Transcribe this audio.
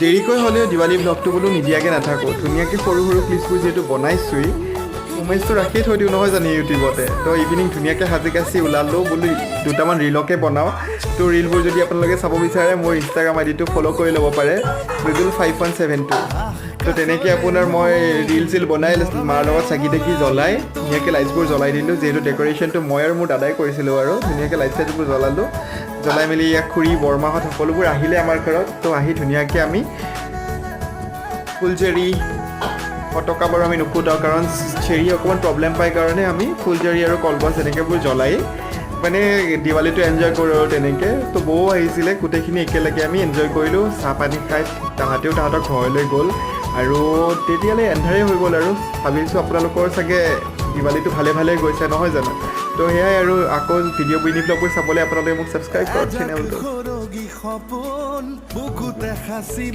দেৰিকৈ হ'লেও দিৱালী ব্লগটো বোলো নিদিয়াকৈ নাথাকোঁ। ধুনীয়াকৈ সৰু সৰু ক্লিপছবোৰ যিহেতু বনাইছোৱেই, উমেজটো ৰাখিয়ে থৈ দিওঁ, নহয় জানো, ইউটিউবতে। তো ইভিনিং ধুনীয়াকৈ সাজি কাচি ওলালোঁ, বোলো দুটামান ৰিলকে বনাওঁ। তো ৰিলবোৰ যদি আপোনালোকে চাব বিচাৰে, মোৰ ইনষ্টাগ্ৰাম আইডিটো ফ'ল' কৰি ল'ব পাৰে, মৃদুল 5172। তো তেনেকৈ আপোনাৰ মই ৰিল চিল বনাই মাৰ লগত চাকি তাকি জ্বলাই ধুনীয়াকৈ লাইটছবোৰ জ্বলাই দিলোঁ। যিহেতু ডেক'ৰেশ্যনটো মই আৰু মোৰ দাদাই কৰিছিলোঁ আৰু ধুনীয়াকৈ লাইট চাইটবোৰ জ্বলালোঁ। জ্বলাই মেলি ইয়াক খুৰী, বৰমাহঁত সকলোবোৰ আহিলে আমাৰ ঘৰত। তো আহি ধুনীয়াকৈ আমি ফুলজাৰি, ফটকা বাৰু আমি নুফুটাওঁ, কাৰণ চেৰি অকণমান প্ৰব্লেম পায় কাৰণে আমি ফুলজাৰি আৰু কলগছ এনেকৈবোৰ জ্বলাই মানে দিৱালীটো এনজয় কৰোঁ আৰু তেনেকৈ। তো বৌ আহিছিলে, গোটেইখিনি একেলগে আমি এনজয় কৰিলোঁ। চাহ পানী খাই তাহাঁতেও তাহাঁতৰ ঘৰলৈ গ'ল আৰু তেতিয়ালৈ এন্ধাৰেই হৈ গ'ল। আৰু ভাবিছোঁ আপোনালোকৰ চাগে দিৱালীটো ভালে ভালে গৈছে, নহয় জানো? তো সেয়াই আৰু আকৌ ভিডিঅ', মিনি ব্লগবোৰ চাবলৈ আপোনালোকে মোক ছাবস্ক্ৰাইব কৰক চেনেলটো। সৰগী সপোন বুকুতে সাঁচিলো।